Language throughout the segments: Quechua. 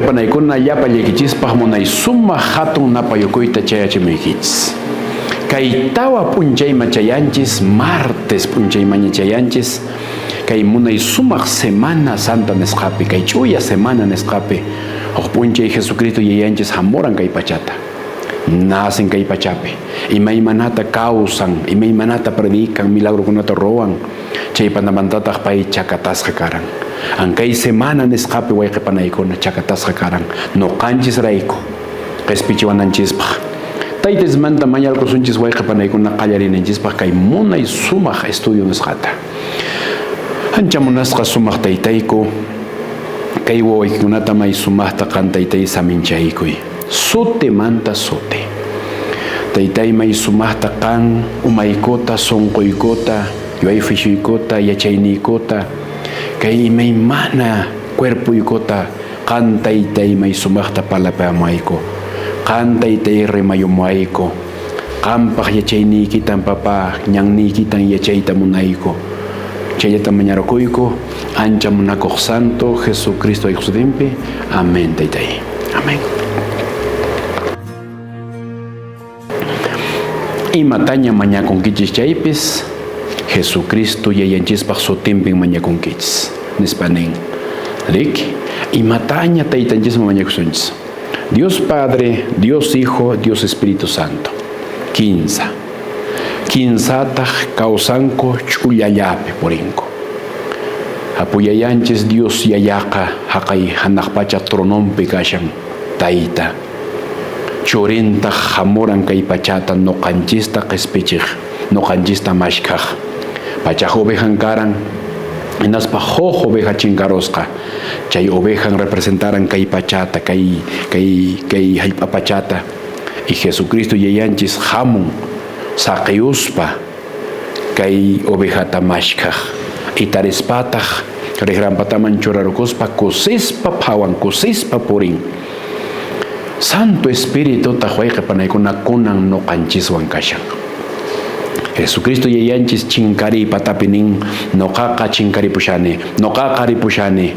Wayqe panaykuna, llapallaykichispaq munay sumaq hatun napayukuyta chayachimuykichis. Kay tawa p'unchayman chayanchis, martes p'unchaymanña chayanchis, kay munay sumaq Semana Santa nisqapi, kay ch'uya semana nisqapi, huk p'unchay Jesucristo yayanchis hamuran kay pachata. Nacen kay pachapi, imaymanata kawsan, imaymanata predican, milagrokunata ruwan, chay panamantataq pay chakatasqa karan. Ankay semana nisqapi wayqe panaykuna chakatasqa karan, noqanchisrayku, qespichiwananchispaq. Taytanchismanta mañarkusunchis wayqe panaykuna qallarinanchispaq kay munay sumaq estudio nisqata. Ancha munasqa sumaq taytayku, kay wawaykikunata may sumaqta qan taytay saminchaykuy. Sutimanta suti. Taytay may sumaqta qan umaykuta, sunquykuta, yuyayfishuykuta, yachayniykuta, kay imaymana cuerpoykuta qan taytay may sumaqta parlapamuwayku. Qan taytay rimayumuwayku. Qampaq yachayniykitan papá, ñanniykitan yachayta munayku. Chayllata mañarukuyku, ancha munakuq santo Jesucristo aykusutinpi. Amén, taytay. Amén. Imataña mañakunkichis chaypis, Jesucristo yayanchispaq sutinpin mañakunkichis, nispa nin. Riki, imataña taytanchisman mañakusunchis. Dios Padre, Dios Hijo, Dios Espíritu Santo. Kinsa. Kinsataq kawsanku ch'ullallapi purinku. Apuyayanchis Dios yayaqa haqay hanaq pacha trononpi kashan, tayta. Churintaq hamuran kay pachata noqanchista qespichiq, noqanchista mashkhaq. Pachaq ovejan karan, hinaspa huk oveja chinkarusqa. Chay ovejan representaran kay pachata, kay kay kay hallp'a pachata. Y Jesucristo yayanchis hamun saqiyuspa kay ovejata mashkhaq. Y tarispataq riqranpataman churarukuspa kusispa phawan, kusispa purin. Santo Espiritutaq wayqe panaykuna kunan noqanchiswan kashan. Jesucristo yayanchis chinkariy patapi nin, noqaqa chinkaripushani, noqaqa ripushani,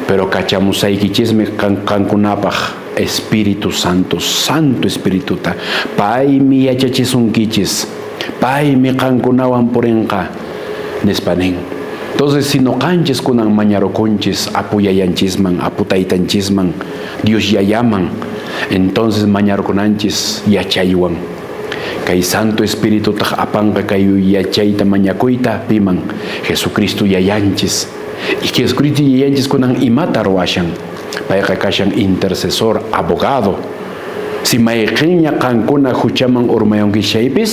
pero kachamusaykichismi qankunapaq Espíritu Santo, Santo Espirituta. Paymi yachachisunkichis, paymi qankunawan purinqa, nispa nin. Entonces, si noqanchis kunan mañarukunchis apu yayanchisman, apu taytanchisman, Dios yayaman, entonces mañarukunanchis yachaywan. Kay Santo Espiritutaq apanqa kay yachayta mañakuyta piman Jesucristo yayanchis. Y Jesucristo yayanchis kunan imata ruwashan. Payqa kashan intercesor, abogado. Si mayqinña qankuna huchaman urmayunkichis chaypis,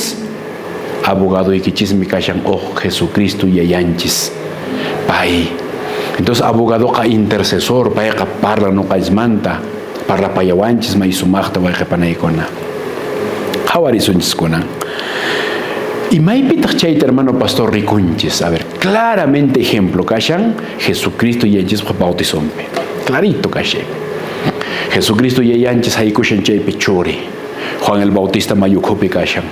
abogadoykichismi kashan oh Jesucristo yayanchis. Pay. Entonces abogadoqa intercesor, payqa parla noqanchismanta, parlapayawanchis may sumaqta wayqe panaykuna. Qhawarisunchis kunan. Imaypitaq chayta hermano pastor rikunchis? A ver, claramente ejemplo kashan Jesucristo yayanchispaq bautizonpi. Clarito kashan. Jesucristo yayanchis haykushan chaypi churi. Juan el Bautista mayukhupi kashan.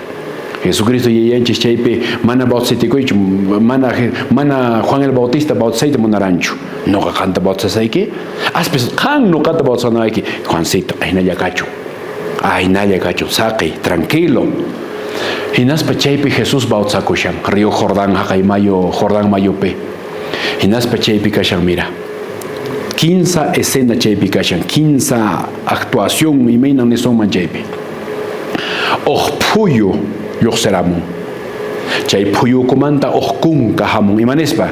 Jesucristo yayanchis chaypi mana bautizatikuychu, mana mana Juan el Bautista bautizayta munaranchu. Noqa qanta bautizasayki, aspis qan noqata bautizanayki. Juancito, ahinalla kachun. Ahinalla kachun, saqi, tranquilo. Hinaspa chaypi Jesús bautizakushan, río Jordán haqay mayu, Jordán mayupi. Hinaspa chaypi kashan, mira. Kinsa escena chaypi kashan, kinsa actuación imaynan nisunman chaypi. Huk phuyu lluqsiramun. Chay phuyukumanta huk kunka hamun. Ima nispa?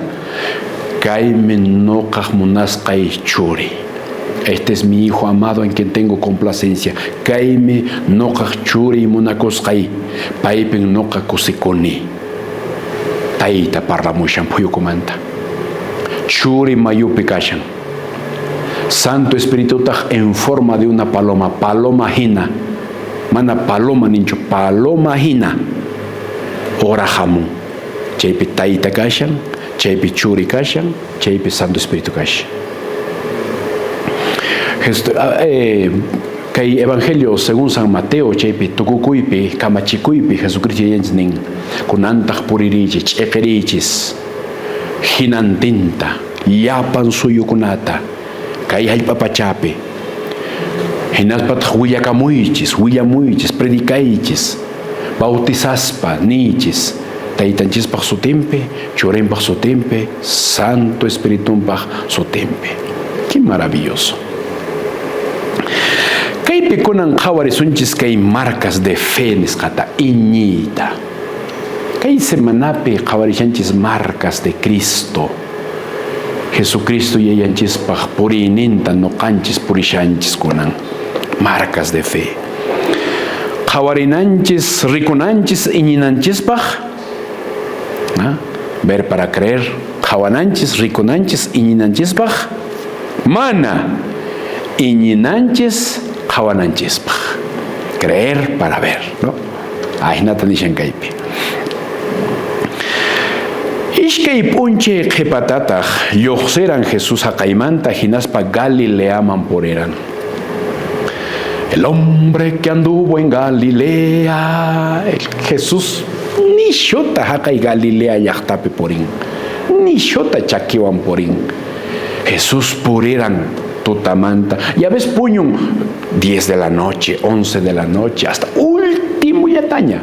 Kaymi noqaq munasqay churi. Este es mi hijo amado en quien tengo complacencia. Kaymi noqaq churi munakusqay. Paypin noqa kusikuni. Tayta parlamushan phuyukumanta. Churi mayupi kashan. Santo Espiritutaq en forma de una paloma, paloma hina. Mana paloma ninchu, paloma hina. Ora hamun. Chaypi tayta kashan, chaypi churi kashan, chaypi Santo Espíritu kashan. Kay Evangelio según San Mateo chaypi tukukuypi, kamachikuypi Jesucristo yayanchis nin, kunantaq puririychis, ch'iqiriychis, hinantinta, llapan suyukunata, kay hallp'a pachapi, Hinaspataq willakamuychis, willamuychis, predicaychis, bautizaspa niychis Taytanchispaq sutinpi, Churinpaq sutinpi, Santo Espiritunpaq sutinpi. Qué maravilloso! Kaypi kunan qhawarisunchis kay marcas de fe nisqata, iñiyta. Kay semanapi qhawarishanchis marcas de Cristo. Jesucristo yayanchispaq puriyninta noqanchis purishanchis kunan. Marcas de fe. Qhawarinanchis, rikunanchis, iñinanchispaq. Ver para creer. Qhawananchis, rikunanchis, iñinanchispaq. Mana iñinanchis, qhawananchispaq. Creer para ver, ¿no? Ahinata nishan kaypi. Iskay p'unchay qhipatataq lluqsiran Jesús haqaymanta hinaspa Galileaman puriran. El hombre que anduvo en Galilea, el Jesús nishuta haqay Galilea llaqtapi purin. Nishuta chakiwan purin. Jesús puriran tutamanta. Ya ves puñun 10 de la noche, 11 de la noche, hasta último llataña.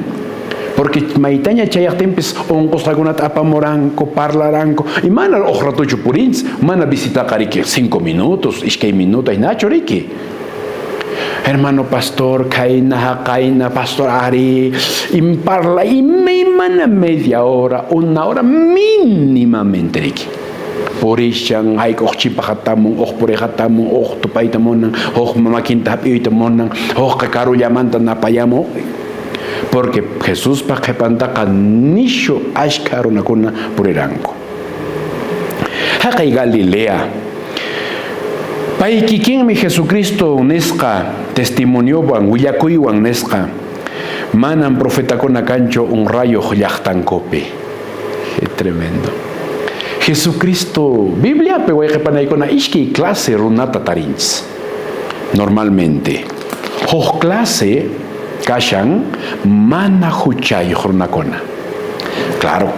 Porque maytaña chayaqtinpis unqusqakunata apamuranku, parlaranku, y mana uj ratuchu purinchis, mana visitaqa riki 5 minutos, iskay minutos, hinachu riki. Hermano pastor, khayna, haqayna, pastor ari, parla imaymana media hora, una hora mínimamente riki. Purishan, hayk'uq chimpaq hatamun, uj puriq hatamun, uj tupayta munan, uj makinta hap'iyta munan, ujqa karullamanta napayamun. Porque Jesuspa qhipantaqa nishu ashkha runakuna puriranku. Haqay Galilea. Pay kikinmi Jesucristo nisqa testimoniowan willakuywan nisqa manam profetakuna kanchu honrayuq llaqtankupi. Qué tremendo. Jesucristo, Bibliapi wayqipanaykuna iskay clase runata tarinchis. Normalmente, huk clase kashan mana huchayuq runakuna. Claro,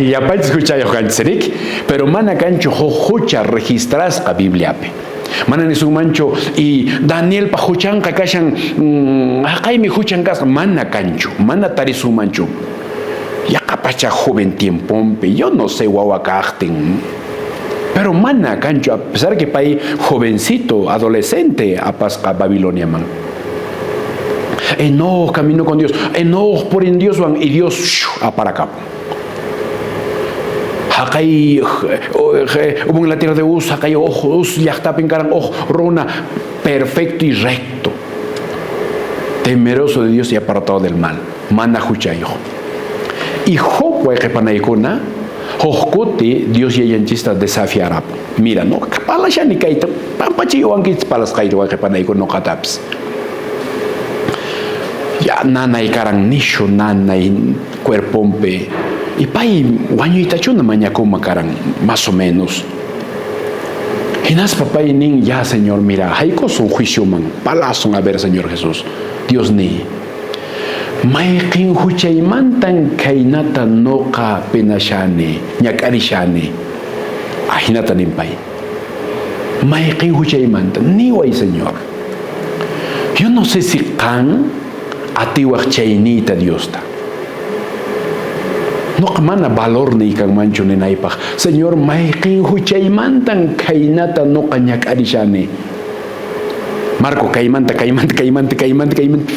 llapanchis huchayuq kanchis riki, pero mana kanchu huk hucha registrasqa Bibliapi. Mana nisunmanchu y Danielpa huchanqa kashan haqaymi huchan kasqa, mana kanchu, mana tarisunmanchu. Yaqapacha joven tiemponpi, yo no sé wawa kaqtin, pero mana kanchu, a pesar que pay jovencito, adolescente, apasqa Babiloniaman. Enoch caminó con Dios, Enoch purin Dioswan y Dios aparakapun. Haqay hubo en la tierra de Uz, haqay Uz llaqtapin karan uj runa perfecto y recto, temeroso de Dios y apartado del mal, mana huchayuq. Y Job wayqipanaykuna, huk kuti Dios yayanchista desafiarapun. Mira, no, palashani kayta, pampachiywankichis palasqayta wayqipanaykuna noqatapis. Ya nanay karan nishu nanay cuerponpi. Y pay wañuytachuna mañakuma karan, más o menos. Hinaspa pay nin, ya Señor, mira, haykusun juicioman, palasun a ver, Señor Jesús. Dios ni, mayqin huchaymantan khaynata noqa penashani, ñak'arishani. Ahinata nin pay. Mayqin huchaymanta, niway, Señor. Yo no sé si qan atiwaq chayniyta Diosta. Noqa mana valor niykanmanchu ninaypaq. Señor, mayqin huchaymantan khaynata noqa ñak'arishani. Marco, kaymanta, kaymanta, kaymanta, kaymanta, kaymanta.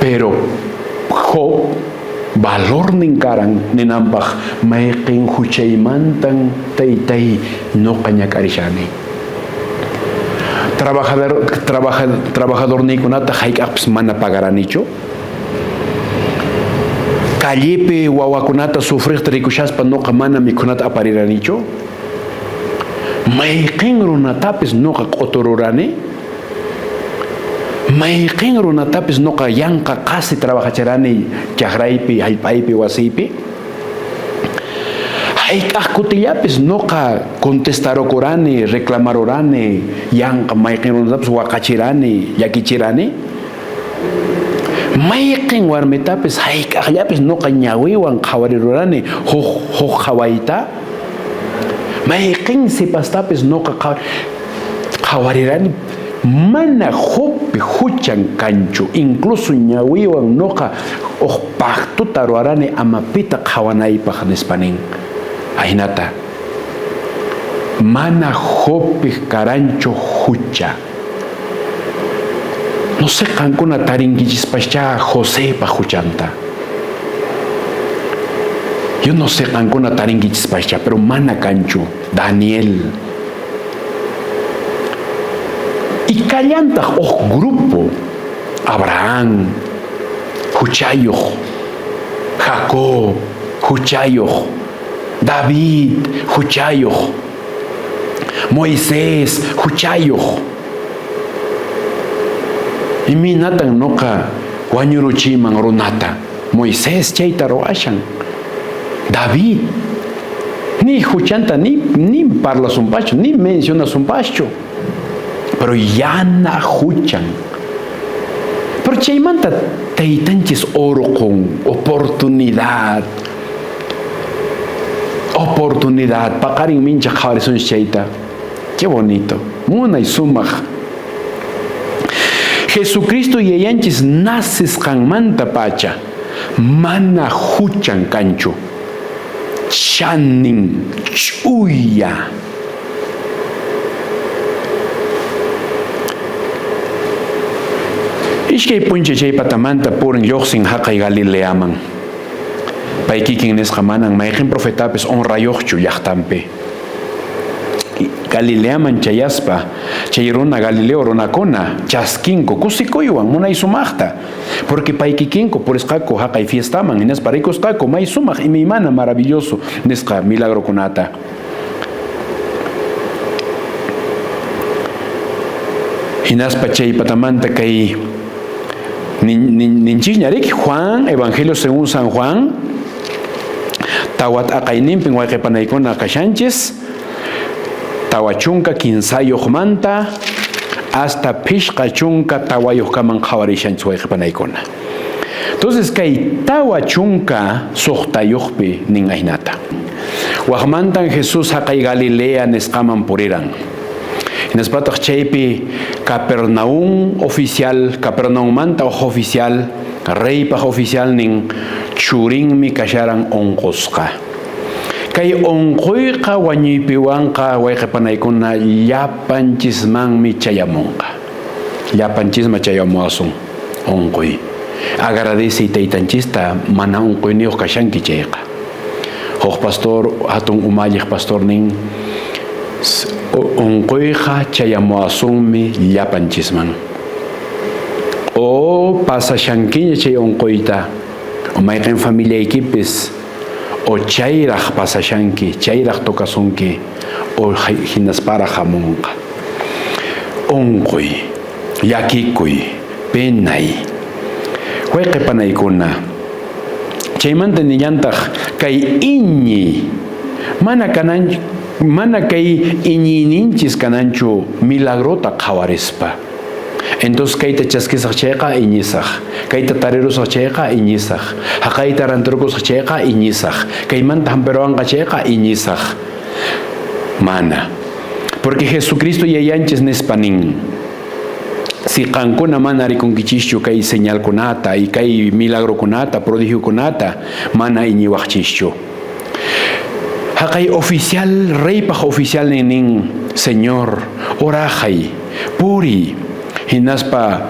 Pero Job valor nin karan ninanpaq mayqin huchaymantan taytay noqa ñak'arishani. Trabajador, trabajadorniykunata hayk'aqpis mana pagaranichu. Callepi wawakunata sufriqta rikushaspa noqa mana mikhunata apariranichu. Mayqin runatapis noqa q'utururani. Mayqin runatapis noqa yanqa qasi trabajacharani chakraypi, hallp'aypi, wasiypi. Hayk'aq kutillapis noqa contestarukurani, reclamarurani, yanqa mayqin runatapis waqachirani, llakichirani. Mayqin warmitapis hayk'aqllapis noqa ñawiwan qhawarirurani huk huk qhawayta. Mayqin sipastapis noqa qhawar. Qhawarirani mana Jobpi huchan kanchu, incluso ñawiywan noqa uj pactota ruwarani ama pita qhawanaypaq, nispa nin. Ahinata mana Jobpi karanchu hucha. No sé qankuna tarinkichispaschá Josepa huchanta. Yo no sé qankuna tarinkichispaschá, pero mana kanchu. Daniel. Y kallantaq uj grupo, Abraham, huchayuq, Jacob, huchayuq, David, huchayuq, Moisés, huchayuq. Imaynatan noqa wañuruchiyman runata? Moisés chayta ruwashan. David ni huchanta ni parlasunpaschu, ni mencionasunpaschu. Pero yana huchan. Pero chaymanta taytanchis orqon oportunidad. Oportunidad. Paqarin mincha qhawarisunchis chayta. Qué bonito. Munay sumaq. Jesucristo yayanchis nacisqanmanta pacha mana huchan kanchu. Chanin ch'uya. Iskay p'unchay chay patamanta purin lluqsin haqay Galileaman. Pay kikin nisqa manan mayqin profetapis honrayuqchu llaqtanpi. Galileaman chayaspa, chay runa Galileo runakuna chaskinku kusikuywan munay sumaqta, porque pay kikinku purisqaku haqay fiestaman hinaspa rikusqaku may sumaq imaymana maravilloso nisqa milagrokunata. Hinaspa chay patamanta kay ninchisña riki Juan, Evangelio según San Juan, tawa t'aqayninpin wayqipanaykuna kashanchis, 43manta hasta 54kaman qhawarishanchis wayqipanaykuna. Entonces kay 46pi nin ahinata. Waqmantan Jesús haqay Galilea nisqaman puriran. Hinaspataq chaypi Capernaum oficial, Capernaummanta uj oficial, reypaq oficialnin churinmi kasharan unqusqa. Kay unquyqa wañuypiwanqa wayqipanaykuna llapanchismanmi chayamunqa. Llapanchisman chayamuwasun unquy. Agradeciy taytanchista mana unquyniyuq kashanki chayqa. Huk pastor, hatun umalliq pastor nin, unquyqa chayamuwasunmi llapanchisman. O pasashankiña chay unquyta, o mayqin familiaykipis, o chayraq pasashanki, chayraq tocasunki, o hinasparaq hamunqa. Unquy, llakikuy, penay. Wayqi panaykuna, chaymanta nillantaq kay iñiy mana kanan, mana kay iñiyninchis kananchu milagrota qhawarispa. Entonces kayta chaskisaq chayqa iñisaq, kayta tarirusaq chayqa iñisaq, haqayta rantirukusaq chayqa iñisaq, kaymanta hampiruwanqa chayqa iñisaq. Mana. Porque Jesucristo yayanchis nispa nin, si qankuna mana rikunkichischu kay señalkunata y kay milagrokunata, prodigiokunata, mana iñiwaqchischu. Haqay oficial, reypaq oficial nin, Señor, oraqay, puriy, hinaspa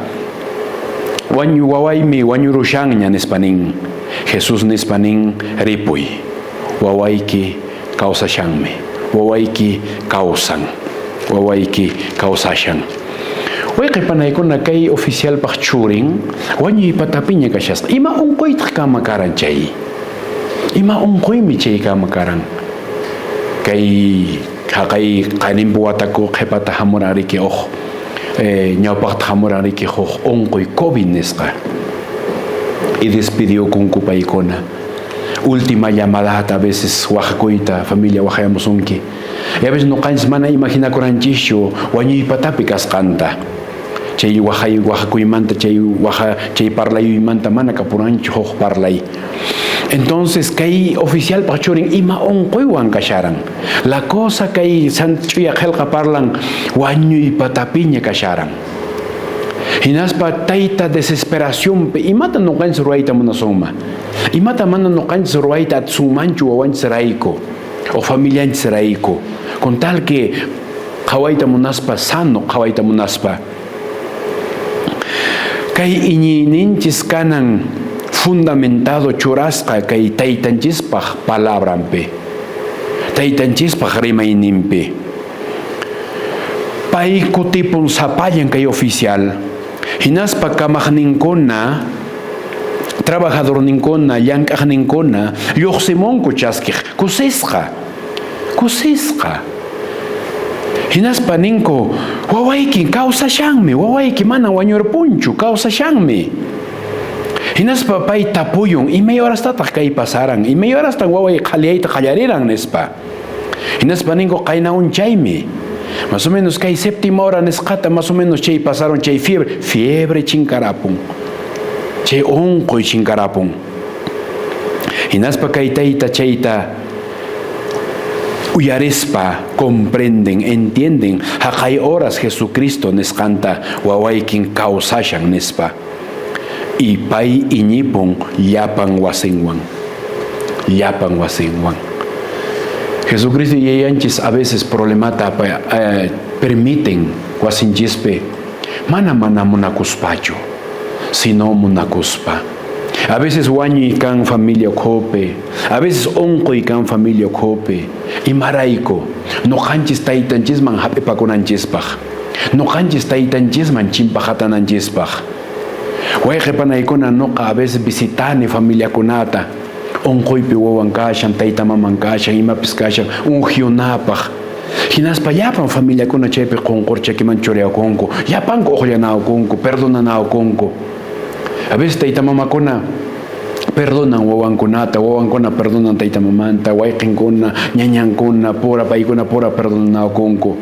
wañu wawaymi wañurushanña nispa nin. Jesús nispa nin, ripuy, wawayki kawsashanmi, wawayki kawsan, wawayki kawsashan. Wayqi panaykuna kay oficialpaq churin wañuy patapiña kashasqa. Ima unquytaq kama karan chay? Ima unquymi chay kama karan? Kay haqay qaninpi wataku qhipata hamuran riki uq ñawpaqta hamuran riki huk unquy COVID nisqa. Y despidiokunku paykuna. Última llamadata a veces waqakuyta familia waqayamusunki. Y a veces ñuqanchis mana imaginakuranchikchu wañuy patapi kasqanta. Chay waqay waqakuymanta chay waqa chay parlayuymanta mana kapuranchu huk parlay. Entonces kay oficialpaq churin ima unquywan kasharan. La cosa kay ch'uya qillqa parlan wañuy patapiña kasharan. Hinaspa tayta desesperacionpi imata ñuqanchis ruwayta munasunman. Imata mana ñuqanchis ruwayta atisunmanchu wawanchisrayku o familianchisrayku. Con tal que qhawayta munaspa, sano qhawayta munaspa. Kay iñiyninchis kanan fundamentado churasqa kay taytanchispaq palabranpi, taytanchispaq rimayninpi. Pay kutipun sapallan kay oficial, hinaspa kamaqninkuna, trabajadorninkuna, llank'aqninkuna lluqsimunku chaskiq, kusisqa, kusisqa. Hinaspa ninku, wawayki kawsashanmi, wawayki mana wañurpunchu, kawsashanmi. Hinaspa pay tapuyun, imay horastataq kay pasaran, imay horastan waway qhaliyayta qallariran, nispa. Hinaspa ninku, qayna unchaymi. Más o menos kay séptima hora nisqata, más o menos chay pasaron chay fiebre, fiebre chinkarapun. Chay unquy chinkarapun. Hinaspa kay tayta chayta uyarispa comprenden, entienden, haqay horas Jesucristo nisqanta wawaykin kawsashan nispa. Y pay iñipun llapan wasinwan. Llapan wasinwan. Jesucristo yayanchis a veces problemata permiten wasinchispi mana mana munakuspachu, sino munakuspa. A veces wañuy kan familia ukhupi, a veces unquy kan familia ukhupi. Imarayku ñuqanchis taytanchisman hap'ipakunanchispaq, ñuqanchis taytanchisman chimpaqatananchispaq. Wayqi panaykuna ñuqa a veces visitani familiakunata, unquypi wawan kashan, tayta maman kashan, imapis kashan, ungiunapaq. Hinaspa llapan familiakuna chaypi qunqur chakiman churayakunku, llapanku uqllanawkunku, perdonanawkunku. A veces tayta mamakuna perdonan wawankunata, wawankuna perdonan tayta mamanta, wayqinkuna, ñañankuna, pura paykuna pura perdonanawkunku.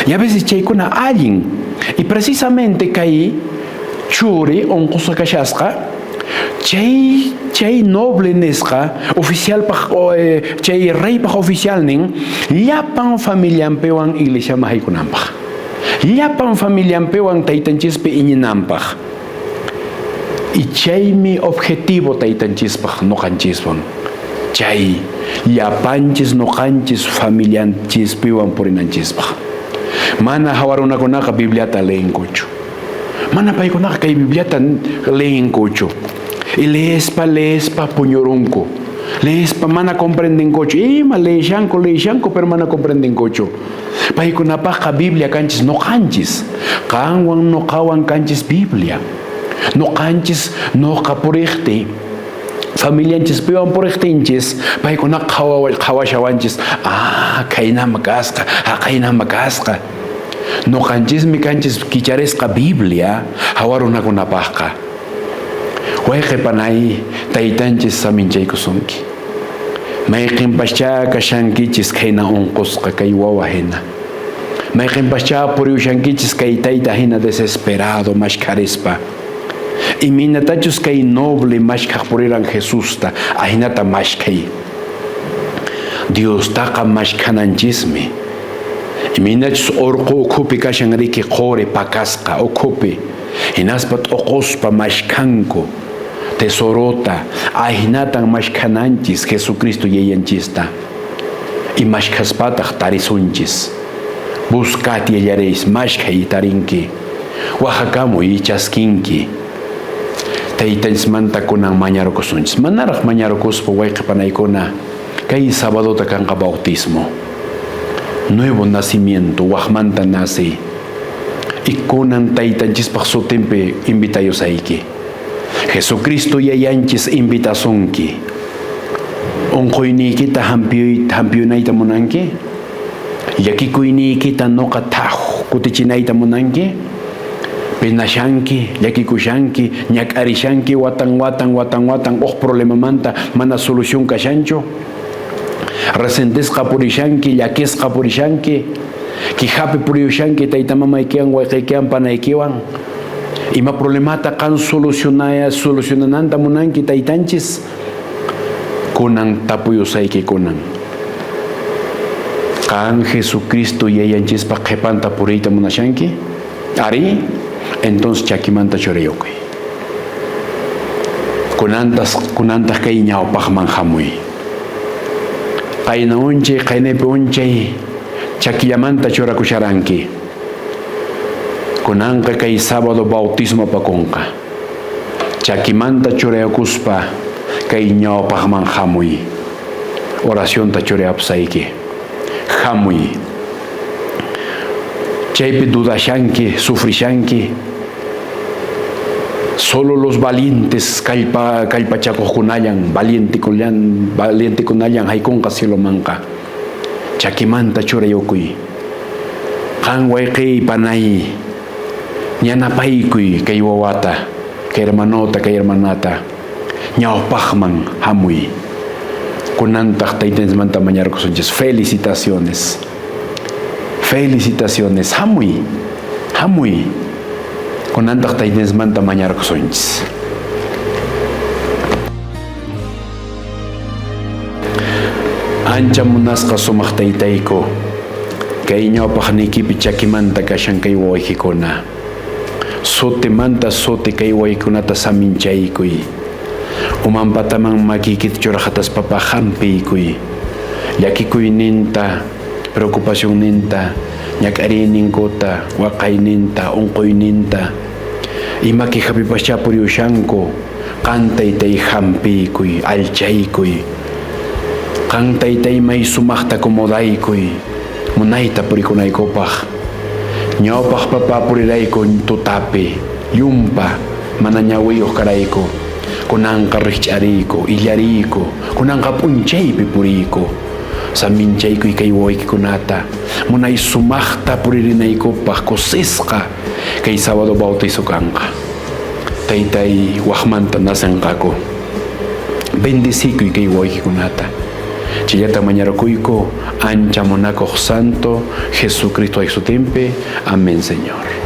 Y a veces chaykuna allin. Y precisamente kay churi unqusqa kashasqa, chay chay noble nisqa oficialpaq chay reypaq oficialnin llapan familianpiwan iglesiaman haykunanpaq. Llapan familianpiwan taytanchispi iñinanpaq. Y chaymi objetivo taytanchispaq ñuqanchiswan. Chay llapanchis ñuqanchis familianchispiwan purinanchispaq. Mana hawa runakunaqa Bibliata leenkuchu. Mana paykunaqa kay Bibliata leenkuchu. Y leespa, leespa puñurunku. Leespa mana comprendenkuchu. Ima leeshanku, leeshanku, pero mana comprendenkuchu. Paykunapaqqa Biblia kanchis ñuqanchis. Qanwan ñuqawan kanchis Biblia. Ñuqanchis ñuqa puriqti, familianchispiwan puriqtinchis, paykuna qhawashawanchis, ah, khaynama kasqa, haqaynama kasqa. Ñuqanchismi kanchis kicharisqa Biblia hawa runakunapaqqa. Wayqi panay, taytanchis saminchaykusunki. Mayqinpaschá kashankichis khayna unqusqa kay wawa hina. Mayqinpaschá puriushankichis kay tayta hina desesperado mashkharispa. Imaynatachus kay noble mashkhaq puriran Jesusta, ahinata mashkhay. Diostaqa mashkhananchismi. Imaynachus urqu ukhupi kashan riki quri pakasqa ukhupi, hinaspa t'uquspa mashkhanku tesorota, ahinatan mashkhananchis Jesucristo yayanchista. Y mashkhaspataq tarisunchis. Buscad y hallaréis, mashkhay tarinki. Waqhakamuy chaskinki. Taytanchismanta kunan mañarukusunchis. Manaraq mañarukuspa wayqi panaykuna, kay sabadota kanqa bautismo. Nuevo nacimiento, waqmanta nace. Y kunan taytanchispaq sutinpi invitayusayki. Jesucristo yayanchis invitasunki. Unquyniykita hampiyunayta munanki? Llakikuyniykita nuqa thaj kutichinayta munanki? Penashanki, llakikushanki, ñak'arishanki watan watan watan watan uq problemamanta mana solución kashanchu? Resentisqa purishanki, llakisqa purishanki? Quijapi puriyushanki tayta mamaykiwan wayqiykiwan panaykiwan. Ima problemata qan solucionaya solucionananta munanki taytanchis? Kunan tapuyusayki kunan. Qan Jesucristo yayanchispa qhepanta puriyta munashanki? Ari, entonces chakimanta churayukuy. Kunantas kunantaq kay ñawpaqman hamuy. Qayna unchay, qaynapi unchay chakillamanta churakusharanki. Kunanqa kay sábado bautismo apakunqa. Chakimanta churayakuspa kay ñawpaqman hamuy. Oracionta churayapusayki. Hamuy. Chaypi dudashanki, sufrishanki. Solo los valientes kallpa kallpachakuqkunallan, valientekunallan, valientekunallan haykunqa cielomanqa. Chakimanta churayukuy. Qan wayqiy panay, yanapaykuy kay wawata, kay hermanota, kay hermanata. Ñawpaqman hamuy. Kunantaq taytanchismanta mañarkusunchis. Felicitaciones. Felicitaciones. Hamuy. Hamuy. Kunantaq taytanchismanta mañarkusunchis. Ancha munasqa sumaq taytayku, kay ñawpaqniykipi chakimanta kashan kay wawaykikuna. Sutimanta suti kay waykunata saminchaykuy. Umanpataman makiykita churaqataspapa hampiykuy. Llakikuyninta, preocupacionninta, ñak'ariyninkuta, waqayninta, unquyninta, ima quejapipaschá puriyushanku, qan taytay hampiykuy, allchaykuy. Qan taytay may sumaqta acomodaykuy, munayta purikunaykupaq. Ñawpaq papa purirayku tutapi, llumpa, mana ñawiyuq karayku. Kunanqa rikch'ariyku, illariyku, kunanqa p'unchaypi puriyku. Saminchaykuy kay wawaykikunata, munay sumaqta puririnaykupaq kusisqa kay sábado bautizo kanqa. Taytay waqmanta nacenqaku. Bendecikuy kay wawaykikunata. Chayllata mañarukuyku ancha munakuq santo Jesucristo sutinpi. Amén, Señor.